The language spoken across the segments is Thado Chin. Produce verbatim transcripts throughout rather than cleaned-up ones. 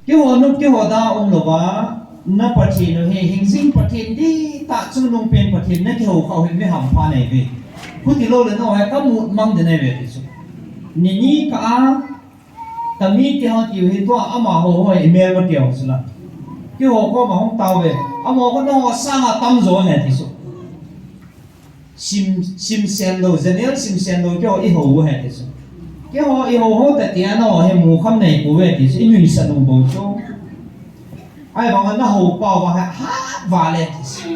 Keiho nop keiho da umlouva, na Pathen u hi hingjing Pathen dihtah chungnungpen Pathen na kihou khah u hi mi hampha nahi ve. Khuti lou le nao hi kamut mang ding nahi ve ti chu. Nini kah a, kami keiho tiu hi tua amaho ho hi email ma tiu chu la. Keiho koma hung tao ve. Amaho kho nangho sanga tamjo ahi ti chu. Sim, simsen lou, general simsen lou, keiho ihou u ahi ti chu. Keiho ihou hou ta tia nangho hi mukham nahi pouve ti chu, inuisat u bou chu. Ahivanga nahou pau vang hi hat val e ti chu.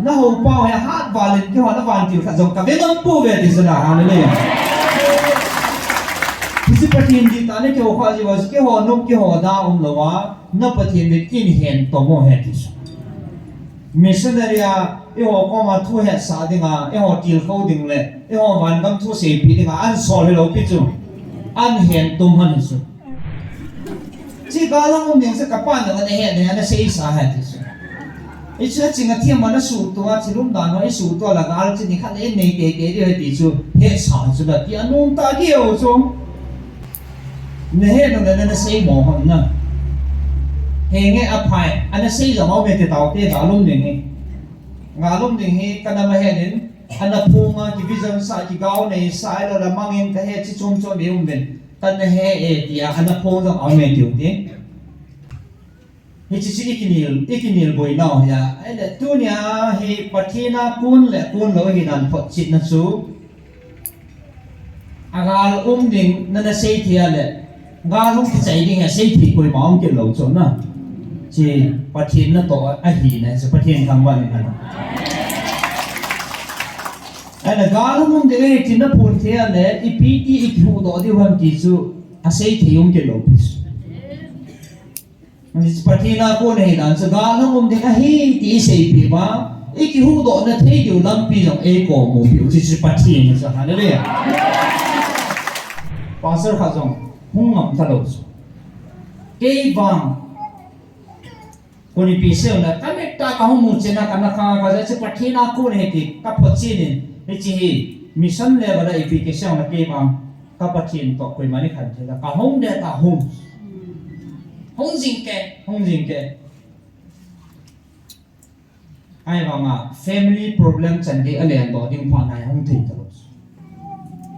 Nahou pau hi hat val in keiho na vantil khat jong kave ngam pouve ti chu la, hallelujah. Hiche Pathen dihtah na kihou khah jeh uva, keiho nop keiho da umlouva, na Pathen uvin hin hen tom u ahi ti chu. Missionary a, eiho koma thu hetsah dinga, eiho tilkhou ding le, eiho vangam thu seipeh dinga, ahin sol hilou pi chu. Ahin hen tom u ahi chu. Hiche gal a um ding chu kapan ana het, ana seisa ahi ti chu. Hichu aching athem a ana suhtoh a, thil umdan ho isuhtoh a la gal chu nikhat le inei teitei diu ahi ti chu, hetsah chu la ti anom tah keu chu. Nahet nung le nana sei mo hon na. Henge aphai, ana sei jong aume ti taote, gal um ding hi. Gal um ding hi, kanam ahet in, ana phonga, ki vision sa, kigao neisa, ahilou le mangin kahe chi chom chom ding um uvin. Kana he e tia, ana phong jong aume tiu te. Hiche chu ikinel, ikinel boinau hi a. Ahile tunia hi Pathen a kon le kon lou hidan photchetna chu. Agal um ding nana seithei a le, gal hung kichai ding a seithei koima um kit lou chu na. Hiche Pathen natoh ahina, hiche Pathen thangvah in ahi. Ahile gal hung um ding ahi tin naphon thei a le, ipi ti ikihuhdoh diu ham ti chu aseithei um kit lou pi chu. Pathen a kon ahi dan chu gal hung um ding ahi ti iseipeh uva, ikihuhdoh na thei diu lampi jong eikom u piu, hiche chu Pathen chu, hallelujah. Pastor khat jong hung ngam talou chu. Kei vang, kon ipi sei na, kamit a kahung mu chen a kana kha, kaja chu Pathen a kon ahi ti kaphotchen in, hiche hi mission level a ipi kisei na kei vang, ka Pathen toh koima ni khan thei la, kahung le kahung. Hung jing ke, hung jing ke. Ahivanga family problem chan gei alendoh ding phat nai hung thei talou.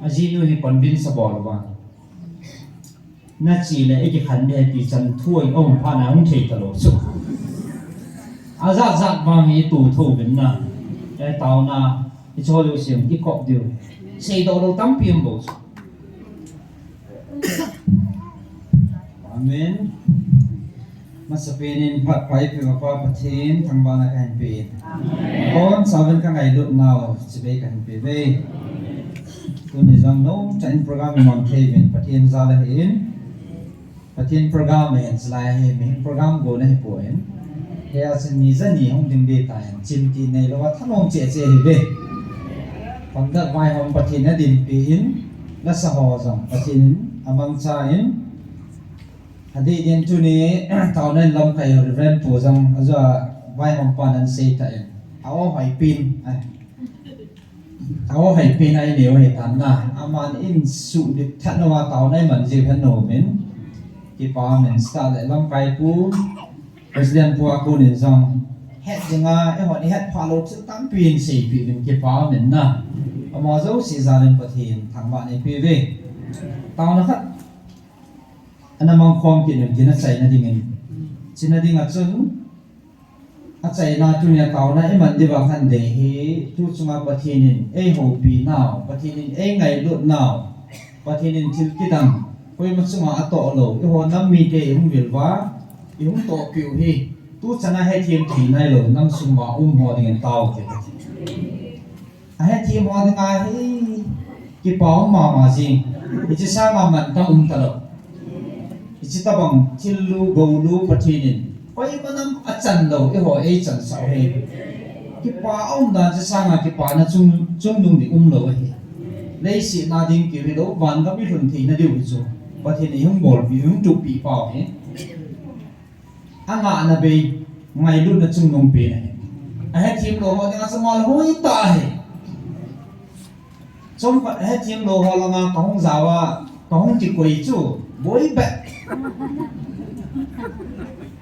Ajinu hi convince abol uva. Nache le ikikhen ding ahi ti chan thu ahung phat nai hung thei talou chu. Ajat jat vang hi ituh thou vin na. Itaona, ichol u sim, ikop diu. Seidoh lou tampi um bou chu. Amen. Masapen in phat pha eipeuva Pa Pathen thangvahna kahin pe in. Amen. Abonchauvin kangailut nau chibai kahin pe uve. Tuni jong nomtah in program imang thei uvin Pathen jal ahin. Pathen program ahin, chulai hi mihem program gol ahipoi. Hia chun ni jani hung ding ding tan, chimti neilouva thanom cheh cheh ahiuve. Conduct vaihom Pathen in adinpi in, lasa ho jong Pathen in amangcha in, adeh din tuni, taona in lamkai Reverend Pu jong, ajeh a vaihom pan ahin sei tan, a-o hoipin, ai. A-o hoipin a inei u ahitan na. Aman in suhbit tah uva taona iman jiu ahin nom in. Kipa umin, staff le lamkai pu, President pu a kon in jong. Het dinga, eihon ihet phah lou thil tampi in seipeh uvin kipa umin na. Amaho jouse jal in Pathen thangvahna eipeh uve. Taona khat. Ana mangkhom kit uvin tin achaina dingin. Chuna dinga chun, achaina tunia taona iman diuva khan dei hi, tu chunga Pathen in eihoupinau, Pathen in eingailutnau, Pathen in thil kidang, koima chunga atoh lou, eiho nam mite ihung vil uva, ihung tohpeh u hi, tu chana hethem thei nailou, nam sunga um ho dingin taute Pathen. Ahethem ho dinga hi kipa um mama jing. Hiche sanga mantam um talou. Hiche tabang thil lu, gou lu Pathen in koima nam achan lou, eiho eichansah u hi. Kipa aum dan chu sanga kipana chung, chungnung ding umlou ahi. Leiset a ding keu hilou, vangam ilhun theina diu hi chu Pathen in eihung bolpeh, eihung tuppeh pau hi. Angahna bei, ngailutna chungnung pen ahi. Ahethem lou ho dinga chu ngol hoi tah ahi. Chomkhat ahethem lou ho langa kahung jao a, Kahung kikoi chu, boi beh.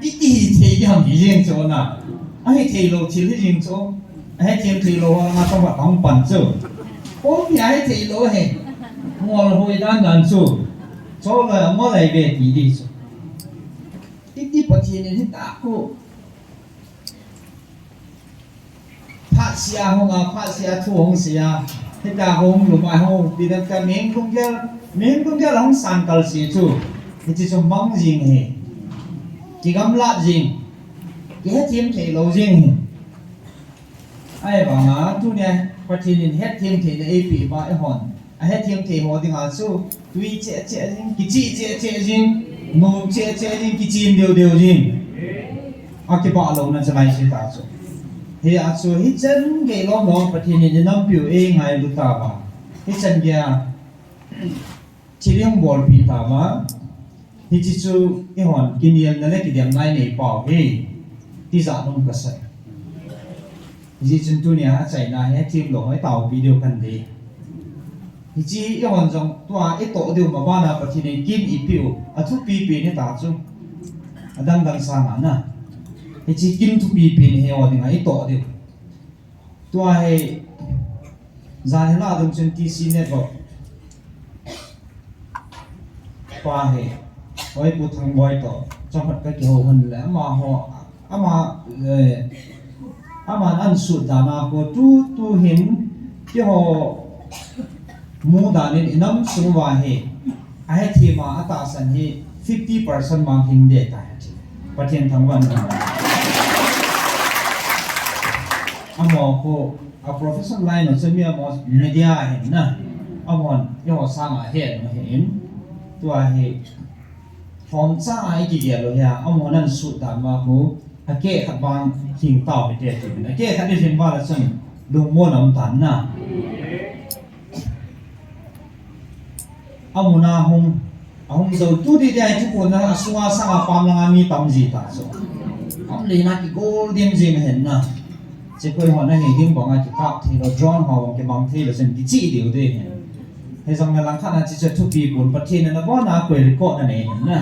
Iti hithei ding ham hijeng chu na. Ahithei lou thil hijeng chu. Ahethem thei lou ho nga tobang kahung pan chu. Koipi ahithei lou hi. Ngol hoi dan dan chu. Chule ngol lai ve ti di chu. Iti Pathen in hita khu. Phat sia hung a, phat sia thu hung sia. Hita hung lum a hung pi dan ka ming kung gel, ming kung gel hung san kal si chu. Hiti chu mang jing hi. Kigamlat jing. Kihethem thei lou jing hi. Ahivanga tunia Pathen in hethem theina eipeh uva eihon ahethem thei ho dinga chu tui cheh cheh jing, kichih cheh cheh jing, nom cheh cheh jing, kichim deu deu jing. Akipah louna chalai si ta chu. Hia chu hichan gei lom lom Pathen in inampiu eingailu tauva. Hichan gei a Thil hung bolpi tauva, hiche chu eihon kinelna le kidemna inei pau hi, tijat nom kasah. Hijeh chun tunia achaina hi hethem lou hoi taopi diu kan dei. Hiche eihon jong tua itoh diu ma bana Pathen in kin eipeh u, athupi pen hita chu. Adang dang sanga na. Hiche kin thupi pen hi ho dinga itoh diu. Tua hi, jan hila dungchun T C Network pa hi, oi Pu Thangboi toh, chomkhat kakihou hon le, amaho, ama, eh, aman asut dan a khu tu, tu hin, keiho mu dan in inam sung uva hi, ahethem a, atahsan hi, fifty percent mang hing ding tai. Pathen thangvah in. Amaho khu, a profession line u chu mi amaho media ahin na. Amahon, eiho sanga ahet u ahin. Tua hi, lhomcha a ikigel u hi a, amahon asut dan uva khu, akeh khat vang hing tau hite ati. Akeh khat ilhing uva le chun, lungmon aum tan na. Amun a hung, ahung jou tu di di a, hiche pon a, asunga sanga pam langa mi tam ji ta chu. Kam le na kigol dim jing ahin na. Hiche koi hon ahi ding banga kikap thei lou, drone ho bang kimang thei lou, chun kichih diu di ahin. Hijongle langkhat a hiche chu thupi pon Pathen in abon a koi record anei ahin na.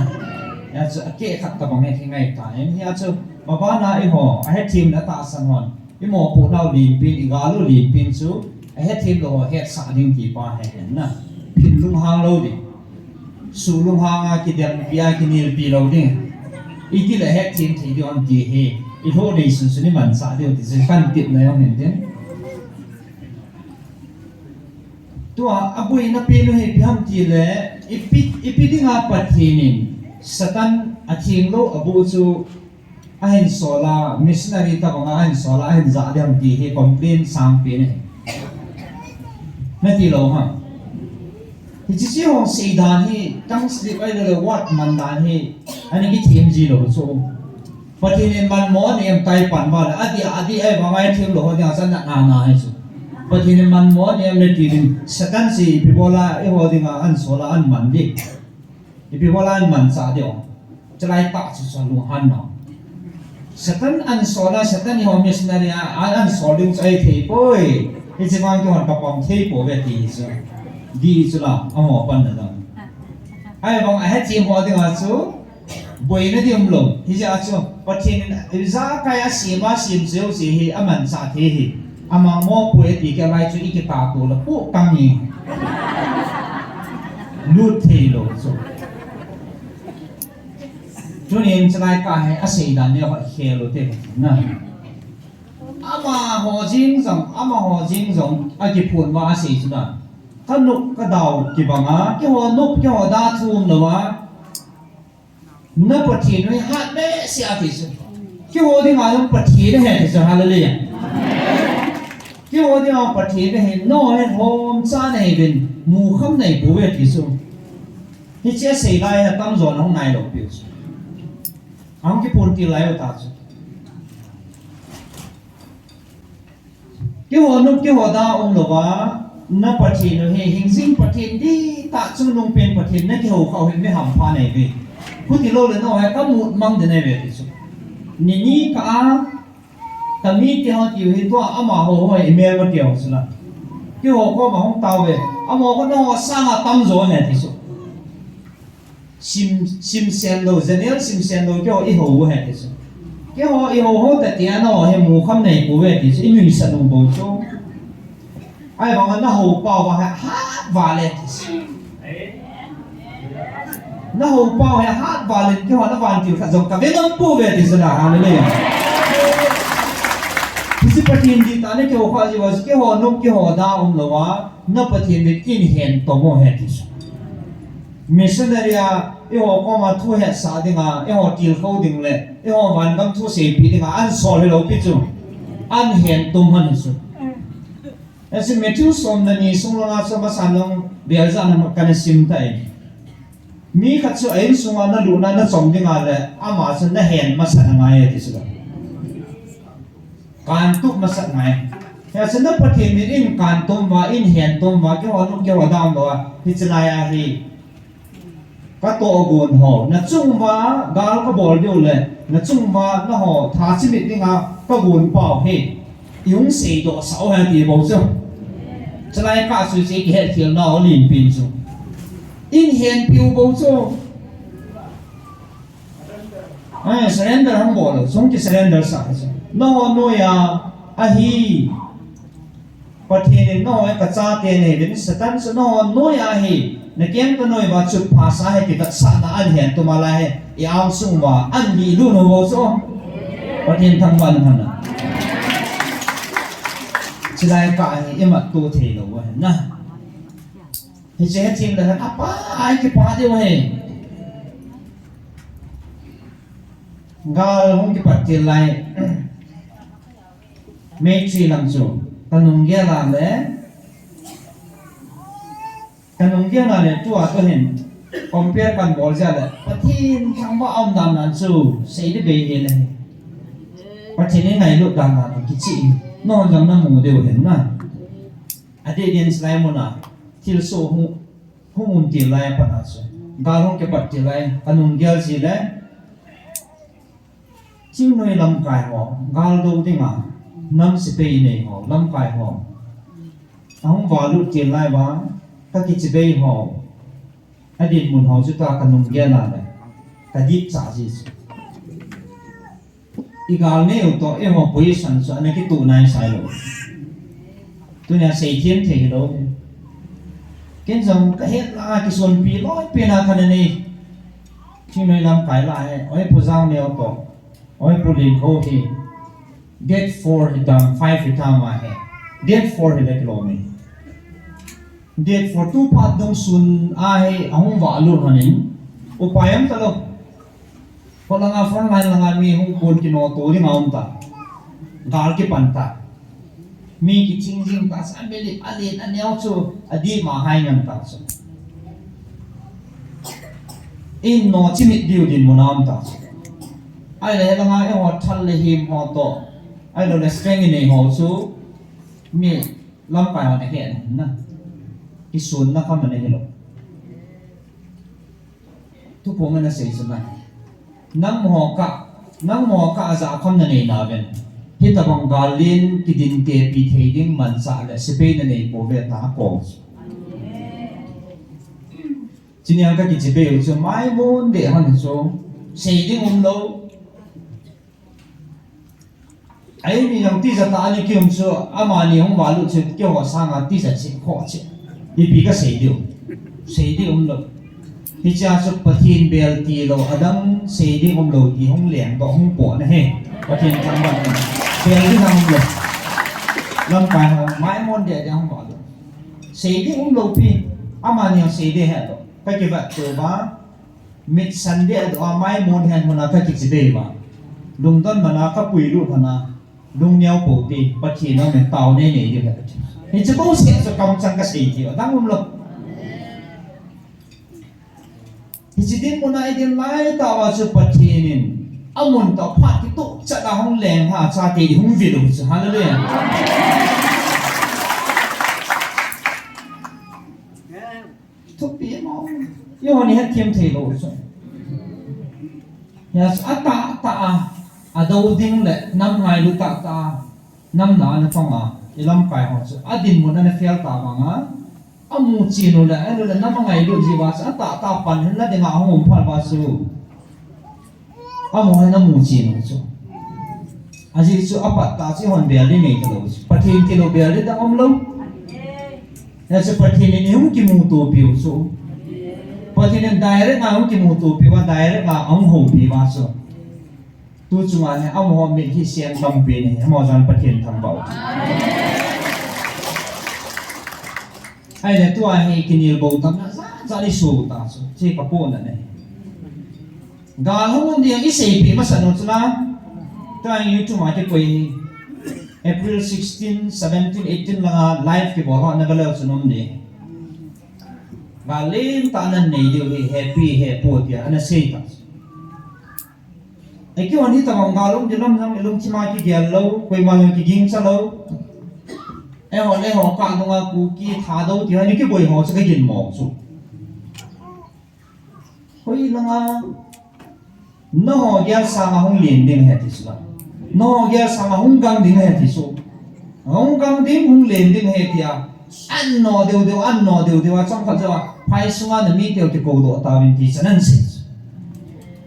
Hia chu akeh khat tabang hi kingai ta ahin. Hia chu ma bana eiho, ahethem na tahsan hon. Imopohnau lenpin, igal u lenpin chu, ahethem lou ho hetsah ding ti pa hi ahin na. Phin lunghang lou ding. Suh lunghang a kidempi a kinelpi lou ding. Itile hethem thei diu ham ti hi. Ilhoh nei sunsun imansah diu ti chu kan tepna jong hin tin. Tua, aboina pen u hi ipi ham tile, ipi, ipi dinga Pathen in Satan atheng lou aboh chu, ahin sol a, missionary tabanga ahin sol a, ahin jah ding ham ti hi complain sangpen ahi. Nati lou ham. Hiche chu hung sei dan hi, tongue slip ahilou le word man dan hi, ana kithem ji lou chu. Pathen in manmo anei em tai pan uva le, adih, adih ahivanga ithem lou ho dinga chu ana na na hi chu. Pathen in manmo anei em le ti ding, Satan chu ipi bol a, eiho dinga ahin sol a, ahin man ding. Ipi bol a ahin mansah diu. Chulai tah chu chu lunghan na. Satan ahin sol a, Satan eiho missionary a, a, ahin sol ding chu ahithei poi. Hiche vang keihon kapang thei pouve ti hi chu. Di chu la, amaho panna dang. Ahivang ahethem ho dinga chu, boina di umlou. Hijeh a chu, Pathen in ijakai a sem a sem jouse hi, amansah thei hi. Amang mo poi ati kei lai chu ikitah to le pu kang hi. Lut thei lou chu. Tunin chulai tah hi asei dan neo khat khel u te na. Amaho jeng jong, amaho jeng jong akiphon uva asei chu na. Ka nop ka dau kibang a, keiho nop, keiho da thum lou a. Na Pathen u hi hat behseh ati chu. Keiho dinga jong Pathen ahi ati chu, hallelujah. Keiho dinga Pathen ahi, nangho hi lhomcha nahiuvin, mukham nahipouve ati chu. Hiche asei lai hi atamjo nahung nailou piu chu. Ahung kiphon til lai u ta chu. Keiho nop, keiho da umlouva, na Pathen u hi, hingjing Pathen dihtah, chungnungpen Pathen, nakihou khah u hi mi hampha nahiuve. Chuti loule nangho hi kamut mang ding nahiuve ti chu. Ni ni kah a, ka mite ho tiu hi tua amaho ho hi imelma tiu chu la. Keiho koma hung tauve, amaho kho nangho sanga tamjo ahi ti chu. Sim, sim sen lou, general sim sen lou, keiho i hou u ahi ti chu. Keiho i hou hou ta tia nangho hi mu kham nei pouve ti chu, i nuisat u bou chu. Ahivanga na hou pau va hi hat val e ti chu. Na hou pau hi hat val in keiho na vantil khat jong ka ve nom pouve ti chu na, hallelujah. Hiche Pathen dihtah na kihou khah jeh uva chu keiho nung keiho da um louva, na Pathen min in hen tom u ahi ti chu. Missionary a, eiho koma thu hetsah dinga, eiho tilkhou ding le, eiho vangam thu seipeh dinga, an sol hilou pi chu. An hen tom u ahi chu. Hiche Matthew som le ni sung langa chu masa nung bial jana kana sim tai. Mi khat chu a insunga na lutna na chom dinga le, ama chu na hen masat angai e ti chu. Kan tup masat ngai. Hiche na Pathen min in kan tom uva, in hen tom uva, keiho nung keiho da um louva, hiche lai a hi. Ka tohgon ho, na chung uva gal ka bol diu le, na chung uva nangho tha chimit dinga ka gon pau hi. I hung seidoh sah u ahi ti bou chu. Chulai kah chu hiche kihetkhel nau len pen chu. In hen piu bou chu. Ai, surrender hung bol u, chung ki surrender sah chu. Nangho noiya ahi. Pathen in nangho hi ka chate nei uvin, Satan chu nangho noiya ahi, na keng ka noi uva chutpha sa ahi ti vetsahna an hen tom a lai hi, i angsung uva an lih lut u bou chu. Pathen thangvah in umhen. Chulai kah hi i mat to thei lou u ahi na. Hiche hethem le khat apa a i kipa diu ahi. Gal hung kipat til lai. May three lang chu, ka nung gel a le, ka nung gel a le tua toh hin compare kan bol jeh a le, Pathen thangvah a um dan nan chu sei ding bei hel e. Pathen in ngailut dan nan kichih, nangho jong na mu diu ahi na. Adeh din chulai mun a thilsoh hung, hung um til lai a pat a chu, gal hung kipat til lai, ka nung gel jeh le, Thingnoi lamkai ho, gal do dinga, nam sepai nei ho, lamkai ho. Ahung valut til lai uva, ka kichibai ho. Adinmun ho chu ta ka nung gel a le, ka dipcha ji chu. I gal neo toh, eiho position chu ana kituh nai sai lou. Tunia seithem thei hilou. Ken jong ka het la kisonpi loi pen a kana nei. Thingnoi lamkai lah e, oi Pu Jangneo toh, oi Pu Linkho hi, date four hitam, five hitam ahi, date four hile kilom e. Date four tu phat dungsun ahi, ahung valut lhonin, upai umtalou. Kho langa front line langa mi hung kon kinoto ding a um ta. Gal kipan ta. Mi kiching jing ta, sa mi lip alen aneo chu, adih ma hai ngan ta chu. In no chimit diu dinmun a um ta chu. Ahile langa eiho thal le him ho toh, ahilou le strength inei ho chu, mi lamkai hon ahe na. Kisunna kham ana hilou. Thuphong ana sei chu na. Nangho kah, nangho kah ajah kham nanei nauvin. Hitobang gal len kidin tepi thei ding manchah le sepai nanei pouve tia akou chu. Chunia ka kichibai u chu maimon deh hon chu. Sei ding umlou. Ahi mi jong tijat a ana kium chu, amani hung valut chu, keiho sanga tijat cheh, khoh cheh. Ipi kasei diu. Sei ding umlou. Hichea chu Pathen bel tilou, adang sei ding umlou ti hung lengdoh, hung potna ahi. Pathen thangvah in. Bel ding umlou. Lamkai ho, maimon deh deh hung valut. Sei ding umlou pi. Amani jong sei ding ahetlou. Kakivet touva. Mit san deh a maimon hen hon a kakichibai uva. Lungdon man a kapuilut lhon a. Lungneo pou te, Pathen a um e, taonei nei diu ahi kati. Hiche bouseh chu kamchang kasei thei, adang umlou. Hiche dinmun a idin lai tah uva chu Pathen in amun toh phat kitoh chat a hung leng lha chate i hung vil u chu. Hallelujah. Thupi mo. Eiho ni hetthem thei lou chu. Hia chu atahtah a, adou ding le nam ngailu tahtah a, nam na ana tong a, i lamkai ho chu adinmun ana fel ta vang a, Amu chen u le, ahilouleh nam angailut jeh uva chu, atahtah pan hin na dinga ahung um phat uva chu. Amaho hin amu chen u chu. Ajeh chu apat tah chu eihon bel ding nei talou chu. Pathen tilou bel ding dang umlou. Hijeh chun Pathen in eihung kimuto piu chu. Pathen in direct a hung kimuto piu a, direct a hung houpi uva chu. Tu chunga hi amaho mit hi seng tampi nei, amaho jong Pathen thangvah u. Ahile tua hi kinel bou tamna jat jat isoh ta chu, hiche kapohna ahi. Gal hung um ding iseipeh masat u chu la. Tua hi YouTube a kikoi hi. April sixteen, seventeen, eighteen langa live kibol ho na ga leu chu nom ding. Gal lentah nan nei diu hi, hepi, hepu tia ana sei ta chu. Eikihon hitobang gal um ding lam jong ilungthim a kigel lou, koima jong kigingcha lou. Eiho le eiho kah dunga Kuki, Thadou ti ho, eini kiboi ho chu kaginmo chu. Hoilanga, nangho gel sanga hung len ding ahi ti chu la. Nangho gel sanga hung gang ding ahi ti chu. Hung gang ding, hung len ding ahi tia. An no deu deu, an no deu deu a, chomkhat jou a, phai sunga na miteu kikoudoh tauvin ti chu nan sei chu.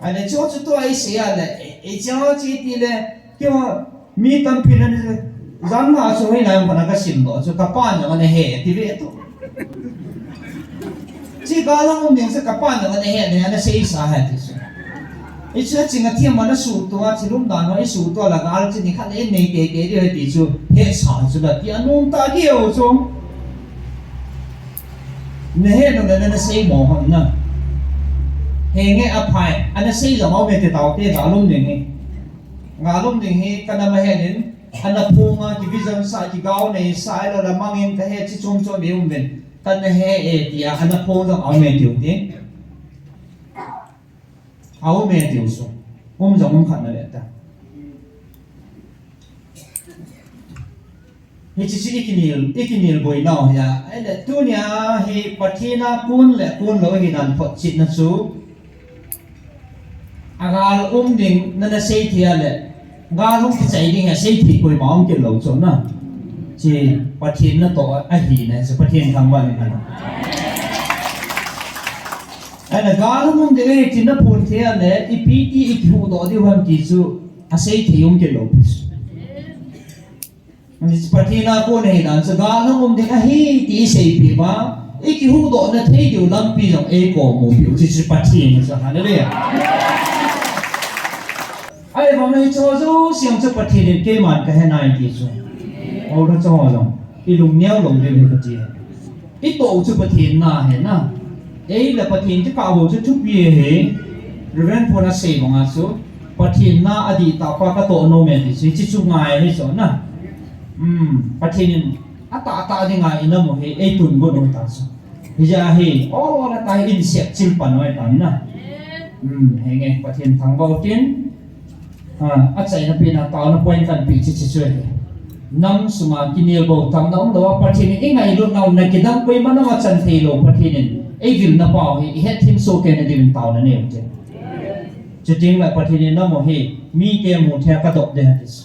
Ahile chu chu tua isei a le, e, e, chu chu iti le, keiho, mi tampin ana, jan nga chu hoilai um khat a kasimdoh chu, kapan jong ana he, ti ve tu. Hiche gal hung um ding chu kapan jong ana he, ana seisa ahi ti chu. Hichu aching athem a ana suhto a, thil umdan ho isuhto a la gal chu nikhat le inei teitei diu ahi ti chu, hesa chu la ti anom tah keu chu. Nahet u le na, naseimo hon na. Henge aphai, ana sei jong aume ti taute, gal um ding hi. Gal um ding hi kanam ahet in, ana phonga, kivision sa, kigao neisa, ahilou le mangin kahe chi chom chom ium uvin. Kana he e tia, ana phong jong aume tiu te. Aume tiu chu. Um jong um khat na ve ta. Hiche chu ikinel, ikinel boinau hi a. Ahile tunia hi Pathen a kon le kon lou hidan photchetna chu. A gal um ding nana seithei a le, gal hung kichai ding a seithei koima um kit lou chu na. Hiche Pathen natoh ahina chu Pathen thangvah in ana. Ahile gal hung um ding ahi ti naphon thei a le, ipi ti ikihuhdoh diu ham ti chu aseithei um kit lou pi chu. Pathen a kon ahi dan chu gal hung um ding ahi ti iseipeh uva, ikihuhdohna thei diu lampi jong eikomu piu chu, chu Pathen chu, hallelujah. Ahivang hicheho jouse jong chu Pathen in keiman kahe nai ti chu. Aula cheho jong ilungneo lou diu ahi kati. Itoh u chu Pathen na ahi na. Ei le Pathen kikah bou chu thupi ahi. Reverend pun asei banga chu Pathen na adihtah pa katoh nom e ti chu, hiche chu ngai ahi chu na. Um, Pathen in atahtah dinga inam u hi eitun got u ta chu. Hijeh a hi, ol ol a ta hi insep chil pan u ahitan na. Um, henge, Pathen thangvah u tin. A, achaina pen a taona point kanpeh chu hiche chu ahi. Nam sunga kinelbou tamna umlou a, Pathen in ingailutnau na kidang koima nam achan theilou Pathen in eivilna pau hi ihetthem soh kei na diuvin taona neiu te. Chuteng le Pathen in nam u hi mite mu thei a kadop ding ahi ti chu.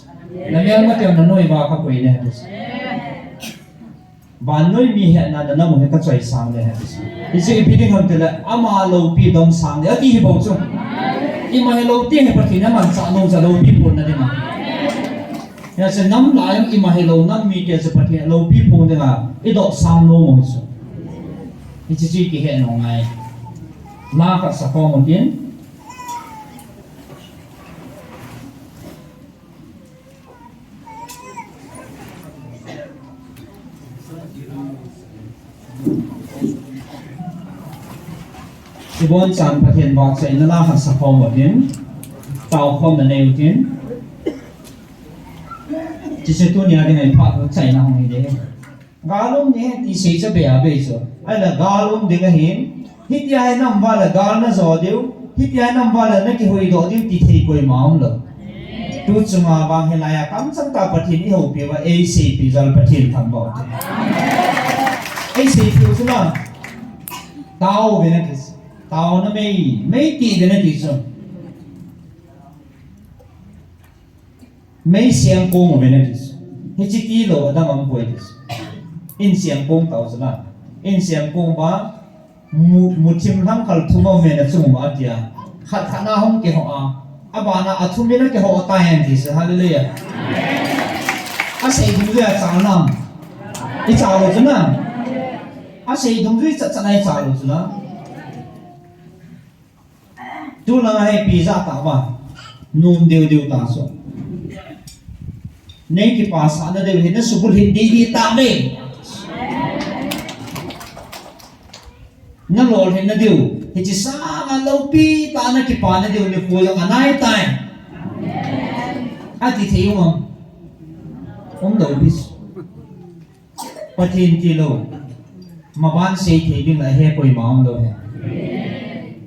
Namelmateu nanoi uva kakoi ding ahi ti chu. Vannoi mi hetna nanam u hi kachoisang ding ahi ti chu. Hichu ipi ding ham tile, ama loupi domsang ding ati hi bou chu. Ima hilou ti hi Pathen in amanchah nom chu loupi phonna dinga. Hijeh chun nam laiya ima hilou nam mite chu Pathen in loupi phong dinga idopsang nom u hi chu. Hiche chu ikihet nom ngai. La khat sakhom u tin. Ibonchan Pathen vahchoina la khat sakhom u tin, taokhomna nei u tin. Hiche tunia dinga iphat u chaina hung hi ding. Gal um ding ahi ti seicha bei a bei chu. Ahile gal um ding ahin, hitia hi nam uva le gal najo diu, hitia hi nam uva le nakihuhdoh diu ti thei koima umlou. Tu chunga vang hilaiya kamchang tah Pathen ihoupi uva eiseipeh jal Pathen thangvah u te. Eiseipeh u chu na. Tao uvin ati chu. Taona mei, mei ti uvin ati chu. Mei sengkong uvin ati chu. Hiche tilou adang aumpoi ti chu. In sengkong tao chu na. Insem kong ba, mu, muthim lhangkhal thum a um e na chung ba tia. Khat khat na hung kiho a. Abana athum in akiho tai hen ti se, hallelujah. Asei dungjui a chal nam. I chal lou chu na. Asei dungjui chat chat na i chal lou chu na. Tulang a hi pi ja ta ba. Nom deu deu ta so. Nei kipasah na deu hi na subulhit didi ta me. Na lolhin na deu. Hiche sanga loupi ta na kipa na deu ni pu jong anai tai. Ati thei um am? Um lou bis. Pathen tilou. Maban sei thei ding la he koima um lou he.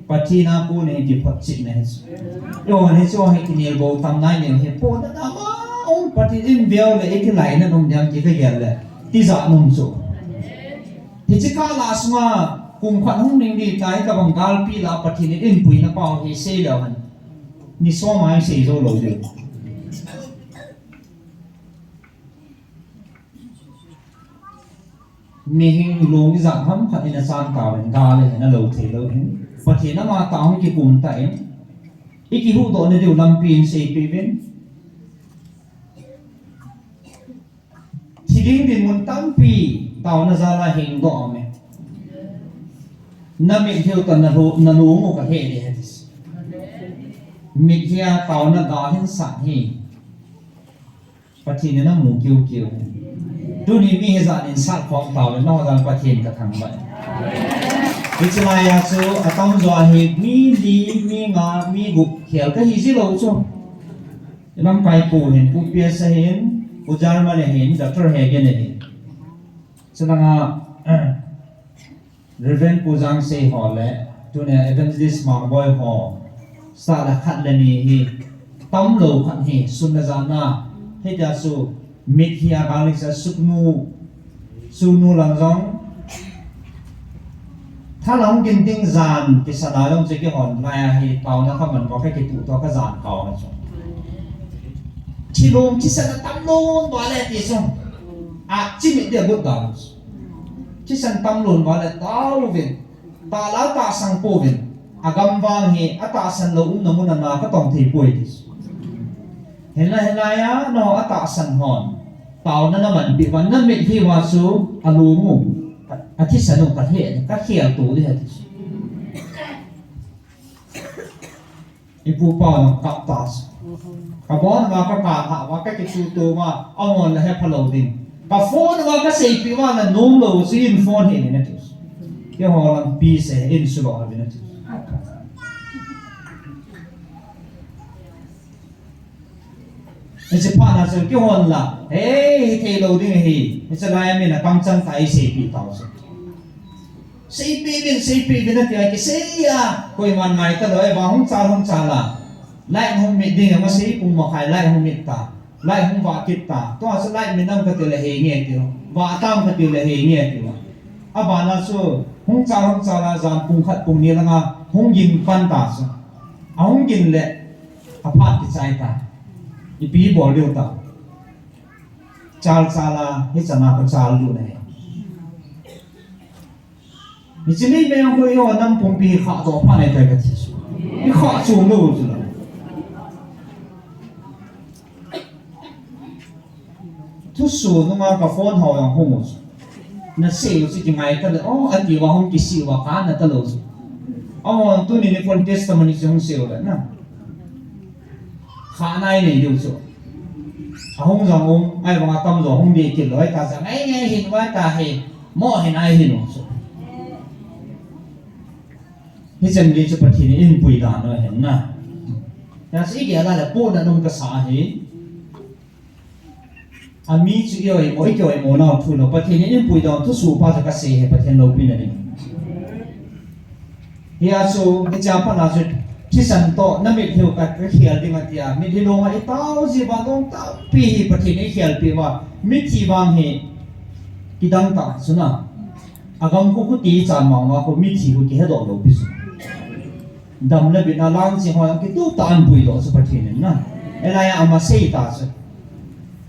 Pathen a kon in kiphotchetna he. Eiho hi chu hi kinel bou tam nai neu hi. Pona na ma um Pathen in veu le i kilai na nom diam ti ka gel le. Tija nom chu. Hiche kah la sunga kum khat hung ding di tai ka bang galpi la Pathen in puina pau hi sei leu hen. Ni som a sei jou lou diu. Mihing lung ijat ham khat in achan tauvin, gal le hin alou thei lou hin. Pathen ama tah hung kikum tan. I kihuhdoh na diu lampi in seipeh uvin. Thi ding dinmun tampi taona jal a hingdoh a um e. Na mitlhi u toh na lu, na lung u ka he ding ahi ti. Mitlhi a taona gal hin sat hi. Pathen in amu kiu kiu. Tuni mi hijat in sat khom tauvin, nangho jal Pathen ka thangvah e. Hiche lai a chu atamjo hi mi li, mi nga, mi gup khel kahi ji lou chu. I lamkai pu hin, Pu P S ahin, Pu German ahin, Doctor Hagen ahin. Chulanga, Reverend Pu Jangsei ho le, tunia Evangelist Mangboi ho, sala khat le ni hi, tamlou khat hi, sun le jan a, hitia chu, mitlhi a bang le sa suknu, suknu lang jong, tha lang gin ding jan, kisana jong chu kihon, lai a hi, taona ka man mo ka kitu to ka jan kau na chu. Thilong, thisana tamlou va le ti chu. A, chimit dia gut dan. Thisan tamlou va le tauvin. Tala tahsan pouvin. Agam vang hi, atahsan lou umna mun a na katong thei poi ti. Hinla, hinla ya, nangho atahsan hon. Taona namanpi uva, namitlhi uva chu, alung u. Athisan u kahe, kakhel to ding ahi ti. I pu pa u jong kap ta chu. Ka bon uva, ka kap uva, ka kitu to uva, amon la hepha lou ding. Ka phone uva, ka seipeh uva, na nom lou chu in phone hi ni na ti. Keiho lang pi se in sulo ha vi na ti. Hiche phat na chu kihon la. Hei, hithei lou ding ahi. Hiche lai a min a kamchang ta i seipeh tau chu. Seipeh uvin, seipeh uvin ati a kisei a. Koiman ngai talou, vang hung chal hung chal a. Light hung mit ding, ama sei pung makhai light hung mit ta. Light hung vah kit ta. Tua chu light mit nam kati le hei nge tiu. Vah tam kati le hei nge tiu. Abana chu hung chal hung chal a jan pung khat pung ni langa hung gin pan ta chu. Ahung gin le aphat kichai ta. Ipi bol diu ta. Chal chal a, hichan a ka chal lut na hi. Hiche mei mei a koi ho nam pumpi hi khah doh pha nai tai kati chu. I khah chu lou chu la. Thusoh nunga ka phone ho jong hung u chu. Na sei u chu kingai ta le, o, ati uva hung kisei uva ka na talou chu. Amo, tuni nikho testimony chu hung sei u le na. Kha nai nei diu chu. Ahung jong um, ahivang atamjo hung dei kit lou, ahita jong, ngai ngai hin uva ta hi, mo hin ahin u chu. Hichan gei chu Pathen in eipui dan u ahin na. Hijeh a chu igel a le puna nom kasa ahi. Ami chu i oimo, i kioimo nau thu lou. Pathen in eipui dan thusoh pa chu kasei hi Pathen loupina ding. Hia chu, hichea pat na chu, thisan toh, na mitlhi u ka, kakhel ding ati a, mitlhi long a i tao ji uva long tampi hi Pathen in eikhelpeh uva, mitlhi vang hi, kidang ta chu na. Agam khu khuti chan mama khu mitlhi khu kihedoh lou pi chu. Dam le bitna lang chi ho jong kitup tah a eipui doh chu Pathen in na. Elai a ama sei ta chu.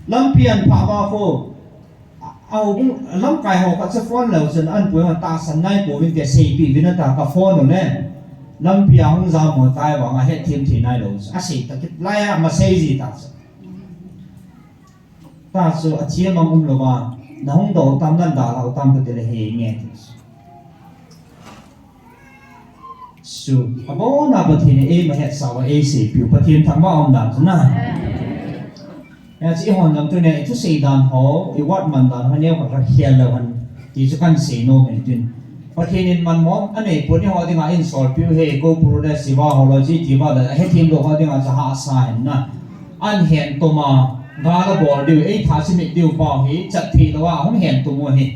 Lampi ahin phah uva khu, Aho bung lamkai ho khat chu phone lou chun an pui ho tahsan nai pouvin te seipeh uvin ata ka phone u le. Lampi a hung jam ho tai vang a hetthem thei nailou chu. Asei ta kit lai a ma sei ji ta chu. Ta chu athi mang umlou va. Na hung doh tam nan dalhau tam kati le henge ti chu. Chu, abona Pathen in eima hetsah uva eiseipeh u, Pathen thangvah a um dan chu na. Hiche ihon jong tunia, ithusei dan ho, iword man dan ho, neokhat khat khel leu hen, ti chu kahin sei nom e tin. Pathen in manmo anei pon, eiho dinga eihin solpeh u ahi, Koupur le Shiva Holo chi tiva le, ahethem lou ho dinga chu hahsa hen na. Ahin hen toma, gal abol diu, eitha chimit diu pau hi, chat thei louva, ahung hen tom u ahi.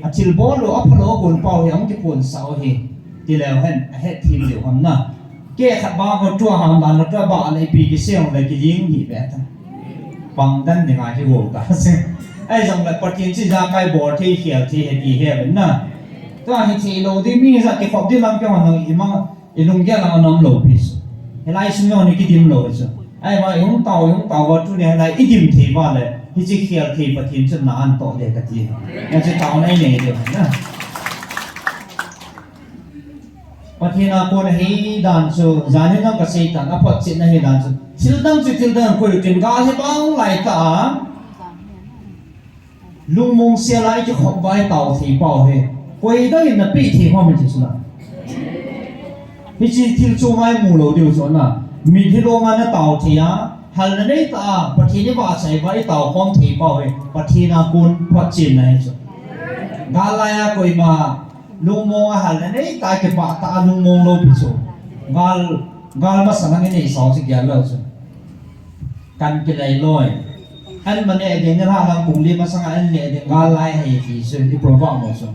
Athilbol lou, aphalou agon pau hi, ahung kiphonsah u ahi. Ti leu hen, ahetthem diu ham na. Kei khat ba ho tua ham dan na tua ba le ipi kisei le kiling hi be ta. Pang dan dinga kigol ta. Ahijongle Pathen chu ijakai bol thei khel thei ahi ti he na. Tua hi thei lou ding mi ijat kikhop ding lam kihon nang ima ilunggel a umlou pi chu. Hilai sung jong ni kidim lou chu. Ahivang ihung tao, ihung tao va tunia hilai idim thei va le. Hiche khel thei Pathen chun na ahin toh le kati. Hiche taona inei diu na. Pathen a kon ahi dan chu, jan hin jong kasei tan, aphotchetna ahi dan chu. Thil dang chu thil dang koi u tin gal hi bang lai ta a. Lungmong sel a ikikhop uva itao thei pau hi. Koi dang in napeh thei ham ti chu na. Hiche thil chu ngai mu lou diu chu na. Mitlhi long a natao thei a. Halna nei ta a, Pathen ivahchoi uva itao khom thei pau hi. Pathen a kon photchetna ahi chu. Gal lai a koima Lungmong a halna nei ta kipah ta a lungmong lou pi chu. Gal, gal masang a nei sa u chu gel lou chu. Kan kilai loi. An ma neh ding nilhah lang pung li masang a an neh ding gal lai ahi ti chu i proverb mo chu.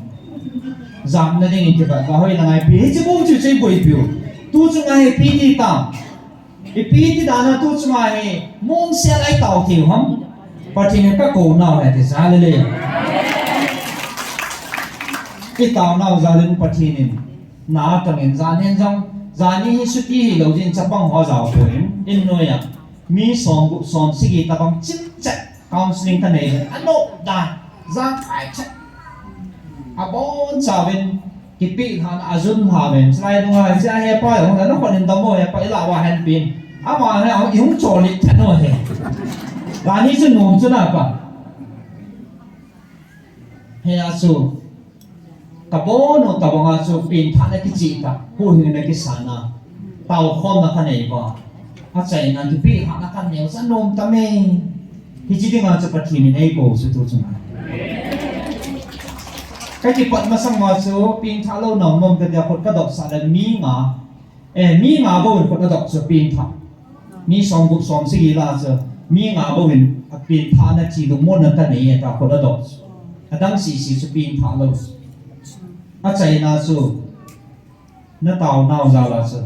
Jamna ding in kibat va hoi lang a ipi. Hiche bou chu chu iboipi u. Tu chu ngai ipi ti ta. Ipi ti dan a tu chunga hi mong sel a itao thei u ham. Pathen in kakou nau ahi ti jal le. Itao nau jal in Pathen in na tang in jan hin jong, jan hi chuti hilou jin chapang ho jao pon in noi a. Mi som gup som sagi tabang chim chet. Counseling kanei le, anop dan, jangkai chet. Abon chauvin, kipeh lhahna ajun lha uvin, chulai nunga, hiche a hepa jong, nakhut in dam o hepa, ilah uva hen pen. Ama hi, ihung chol it thet u ahi. Lani chu nom chu na pa. Hia chu, Kabon u tabang a chu pengthahna kichih tah, huhhingna kisan a, taokhomna kanei uva. Achaina kipeh lhahna kanei u chu anom tame. Hiche dinga chu Pathen in eikou chu tu chunga. Kakipat masang uva chu pengthah lou nom mong katia khut kadopsah le mi nga. Eh, mi nga bou in khut adop chu pengthah. Mi som gup som sagi la chu, mi nga bou in apengthahna thi lungmonna kanei e tia khut adop chu. Adang sisi chu pengthah lou. Achaina chu, natao nau jal a chu.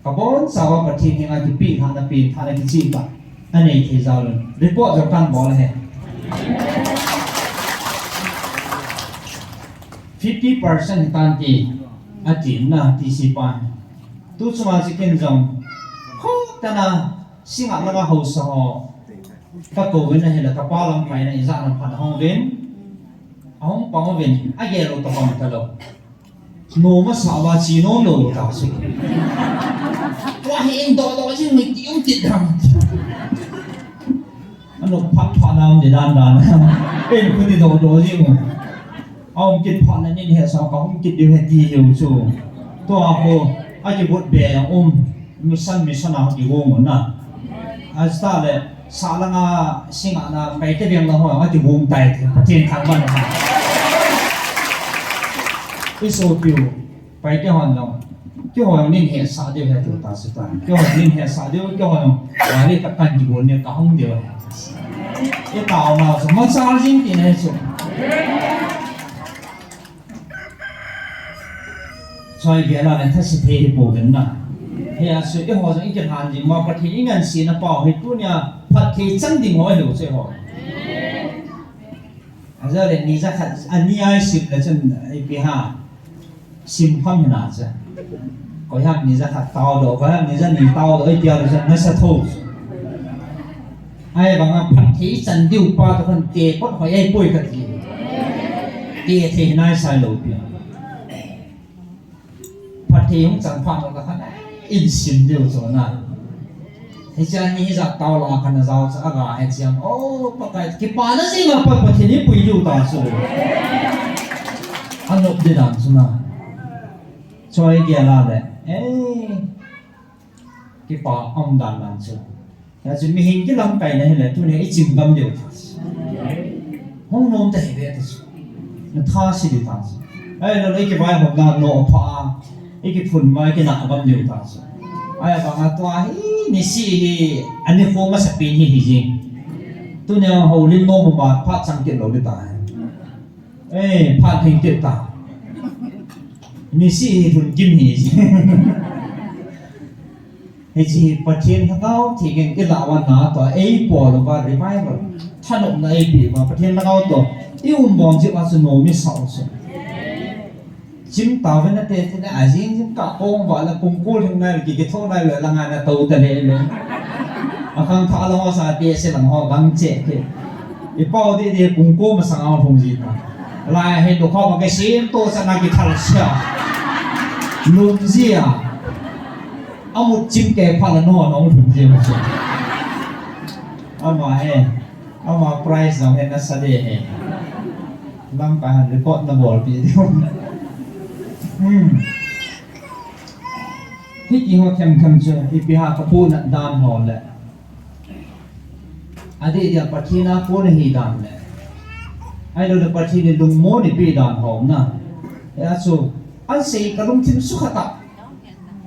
Kabon chauva Pathen henga kipeh lhahna pengthahna kichih tah. Anei thei jal un. Report jong kahin bol ahi. Fifty percent hitan ti, ati na T C pa. Tu chunga chu ken jong, kho tana, singa langa haosa ho. Kakou uvin ahile, kapa lamkaina ijat lam phat ahung uvin. Ahung pang uvin, agel u tapang talou. Nom asah uva che nom lou ta chu. Tua hi in doh doh jing ni ti um ti dam. Anop phat phat na um di dan dan. Ei, khu ti doh doh jing u. Aum kit phat na nin he sa ka um kit diu ahi ti hiu chu. Tua khu, akibut be a um. Mission, mission a kigong u na. Ajeh le, sah langa, singa na, Paite veng lang ho, akigong tai, Pathen thangvah na. I sopiu, Paite hon jong, keiho jong nin hetsah diu ahi tiu ta chu ta. Keiho jong nin hetsah diu, keiho jong, gari ka kan kigol ni kahung diu ahi. I tao nau chu, machal jing tina ahi chu. Choi gel a le thase thei hi pouvin na. Hia chu eiho jong i kilhan jing uva Pathen i ngansena pau hi tunia phatthei chang ding ho ahiu chu eiho. Ajeh le ni jakhat, ani a i sim le chun ipi ham. Sim kham hina chu. Koi ham ni jakhat taodoh, koi ham ni jani taodoh, ipi a le chun nasa tho. Ahivanga phatthei chan diu pa toh khun te kot hoi ahipoi kati. Te thei nai sai lou pi. Phatthei hung chan phat lou khat in sim diu chu na. Hiche a ni hijat tao la khat na jao chu aga he chiam. O, Pakai, kipana jing a pat Pathen in pui diu ta chu. Anop di dan chu na. Choi gel a le. Eh. Kipa um dan dan chu. Hiche mihem kilamkai na hile, tuni i chim gam diu ta. Hung nom ta hi ve ta chu. Na tha si di ta chu. Ahilou le i kivaihom na no pha. I kiphun mai kina gam diu ta chu. Ahivanga tua hi, nisi hi, ani kho masapen hi hi jing. Tuni a houlim nom ma phat chang kit lou di ta. Eh, phat theng kit ta. Nisi hi lhun kim hi. Hiche hi Pathen Lhagao Theng in i lah uva na toh ei pol uva revival. Thanopna ei pe uva Pathen Lhagao toh i um bom jeh uva chu nom i sa u chu. Chim tao ve nate ti le ajing jing ka kong uva le pung ko lhing nai le ki, kitho nai le la ngai na to ta le le. Akhang tha la ho sa ti se lang ho gang che ke. I pau di di pung ko masang a hung ji ta. Lai he do kho ma ke sim to sa na ki thal sia. Lum ji a. Amut chim ke pha la no no lum ji ma chu. Ama he. Ama price jong he nasa de he. Lamkai han report na bol pi di. Hmm. Hiti ho them them chu ipi ham ka pu na dan ho le. Adeh dia Pathen a kon hi dan le. Ahilou le Pathen in lungmon i pe dan ho na. Hia chu, an sei ka lungthim sukha ta.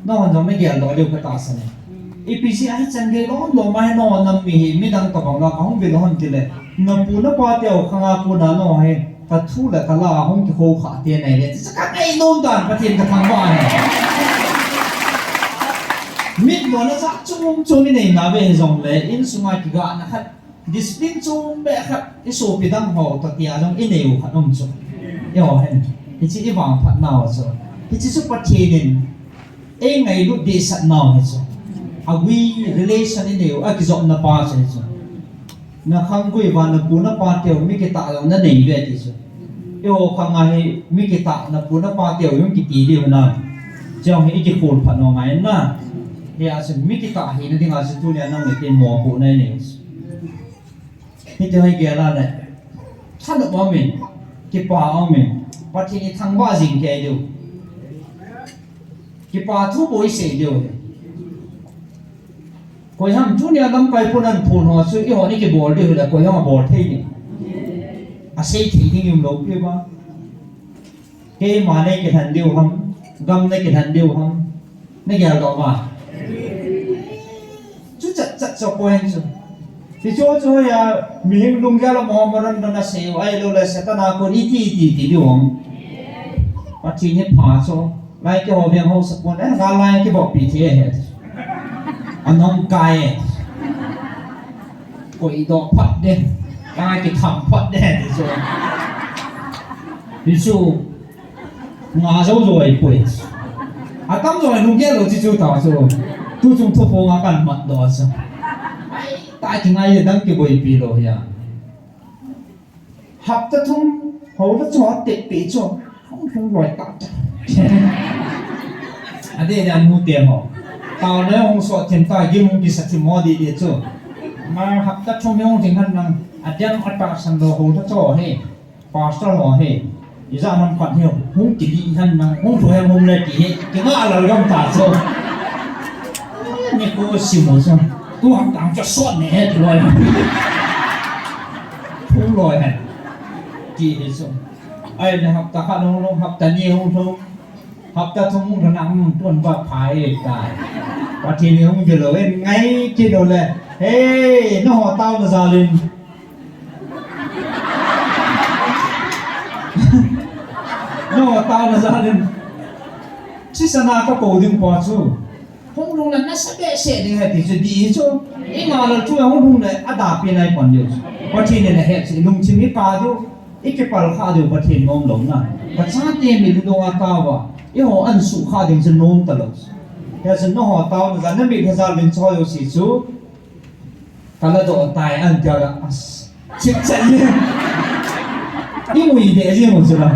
Nangho jong na geldoh diu ka tahsan e. Ipi jeh a hichan gei lom lom a hi nangho nam mi hi midang tabang la ka hung vil lou ham ti le. Na pu na pa teu khang a kon a nangho hi ka thu le ka la a hung kikhou kha te nai le. Chu ka ngai nom dan Pathen ka thangvah e. Mitmo na jat chom chom i nei na ve jong le, insung a kigah na khat, discipline chom be khat, i sopi dang ho toh tia jong i nei u khat um chu. I ho hen. Hiche i vangphat nau chu. Hiche chu Pathen in ei ngailut dehsat nau hi chu. Agui relation i nei u, a kijopna pa chu hi chu. Na khanggui uva na pu na pa teu mi kitah jong na nei ve ti chu. Eiho khang a hi mi kitah na pu na pa teu jong kiti diu na. Chujong hi i kikhol phat nom ngai na. Hia chu mi kitah hina dinga chu tunia nang le kei mopohna i nei chu. Hiti ho i gel a le. Thanop um in, kipa um in, Pathen i thangvah jing kei diu. Kipa thu bou i sei diu. Koi ham tunia lamkai pun an phun ho chu eiho ni kibol diu le koi ham abol thei ni. Asei thei ding um lou pi ba. Keima nei kilhen diu ham, gam nei kilhen diu ham. Na geldoh ma. Chu chat chat chu point chu. Ti chu chu ya mihing lunggel a mo mo ran ran a sei u ahilou le Satan a kon iti iti ti diu ham. Pathen hi pha chu. Lai kihou veng hou sa pon, eh, ga lai kibol pi thei e. Anung kai e. Koi doh phat de. Lai kitham phat de, ti chu. Ti chu. Nga jou jou ahipoi. Atam jou lunggel lou ti chu ta chu. Tu chung thu phong a kan mat doh chu. Ai, ta kingai le dang kiboipi lou hia. Hapta thum, hou la chu a tep pi chu. Hung hung loi ta ta. Adeh le anu te ho. Tao le hung so them ta, gim hung kisa them ho di di chu. Ma hapta thum hung thing han nang. Adem ata san lo hou la chu he. Pastor ho he. Ija nam khat he. Hung kili han nang. Hung thu he hung le ki he. Ki nga la gam ta chu. Ni ko si mo chu. Tu hapta chu so ne he loi. Hung loi he. Ki he chu. Ahile hapta khat hung lhung, hapta ni hung lhung, hapta thum hung lhung, hung tuan ba phai tai. Pathen in hung jilou, en ngai kit lou le. Hey, nangho tao na jal in. Nangho tao na jal in. Chisana ka kou ding pa chu. Hung lhung le nasa behseh ding ahi ti chu di hi chu. I nga lal chu hung lhung le ada pi nai pan diu chu. Pathen in ahet chu lungthim i ka diu. I kipal kha diu Pathen nom lou na. Ka chate mi lu dong a tao va. Eiho an su kha ding chu nom ta lou chu. Hia chu nangho tao na jal na mi kha jal vin choi u si chu. Kala doh tai an tia la. As. Chip chan ye. I mui de ye mo chula.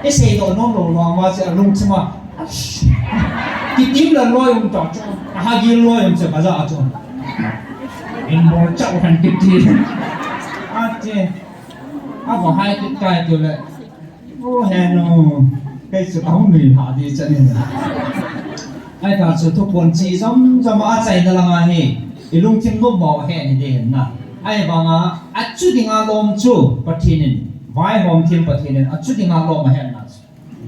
I sei doh nom lou lou ma che lungthim a. As. Kitim la loi um ta chu. Ahagil loi um che kaja chu. In bol chau han kiti. Ati. Ava hai kit kai tu le. O henu, kei chu kahung nui lha di chan in. Ahi ta chu thuphon chi jom jom a achaina langa hi, i lungthim nopmo ahe ni di hin na. Ahivanga, achu dinga lom chu Pathen in, vaihom thim Pathen in, achu dinga lom ahe na chu.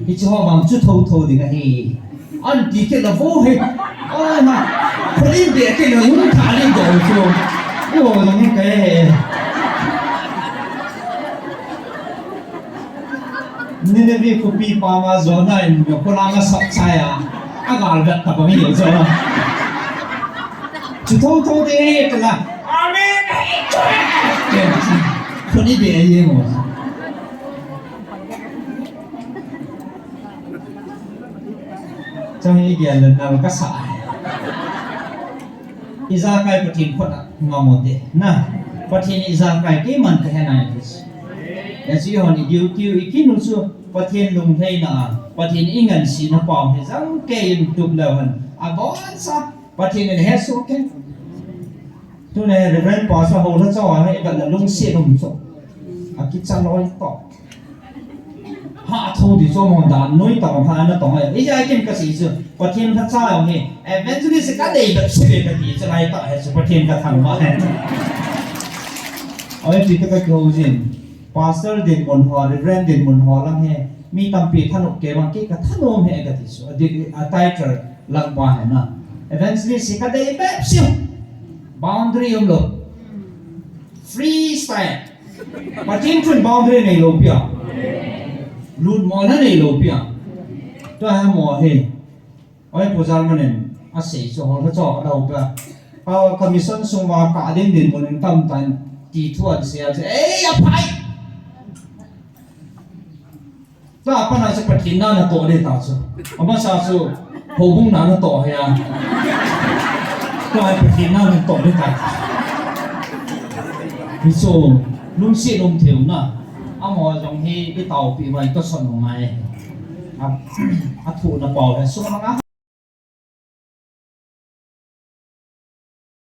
Hiche ho vang chu thotho ding ahi. An ti kit la vo he. Oi ma. Khulin be kit la yun tha lin do chu. Yo, nang ni kai he. Nineveh khopi pama Jonah in khulanga sap chai a. Agal vet ta bang hi Jonah. Chu thotho ding ahi kala. Amen. Khuni be ahi mo. Chang i gel le nal kasa. Ijakai Pathen khut a ngam u te. Na, Pathen ijakai keiman kahe nai ti. Ya chu ihon i duty u i kin u chu Pathen lunglhaina a, Pathen i ngansena pau hi jang kei in tup leu hen. Abonsa, Pathen in hesoh kei. Tuna Reverend Pastor Houlhachaw a, i vet le lungset um chu. Akicha loi toh. Ha, tho di chu mo dan noi tong ha na tong ai. Ijeh inem kasei chu. Pathen lhacha jong hi. Evangelist kadei bep seh bep kati chu lai tah hi chu Pathen kathangvah hi. Oi, ti ka kihou jin. Pastor dinmun ho, Reverend dinmun ho lang hi. Mi tampi thanop kei vang kei kathanom hi kati chu. A di, a title lang pa hi na. Evangelist kadei bep seh. Boundary umlou. Freestyle. Pathen chun boundary neilou pi a. Lutmona neilou pi a. Tua hi mo hi. Oi, Pu Jalman in asei chu Houlhachaw a dau pi a. Ka, ka mission sung uva ka ding dinmun in tamtah in ti thu asei a chu. Ei, aphai! Tua pat a chu Pathen na natoh ding ta chu. Amasa chu houbung na natoh hi a. Tua hi Pathen na natoh ding ta. Hichu lungset um thei u na. Amaho jong hi i taopi uva i tosot u ngai. A, athuhna pau hi sung langa.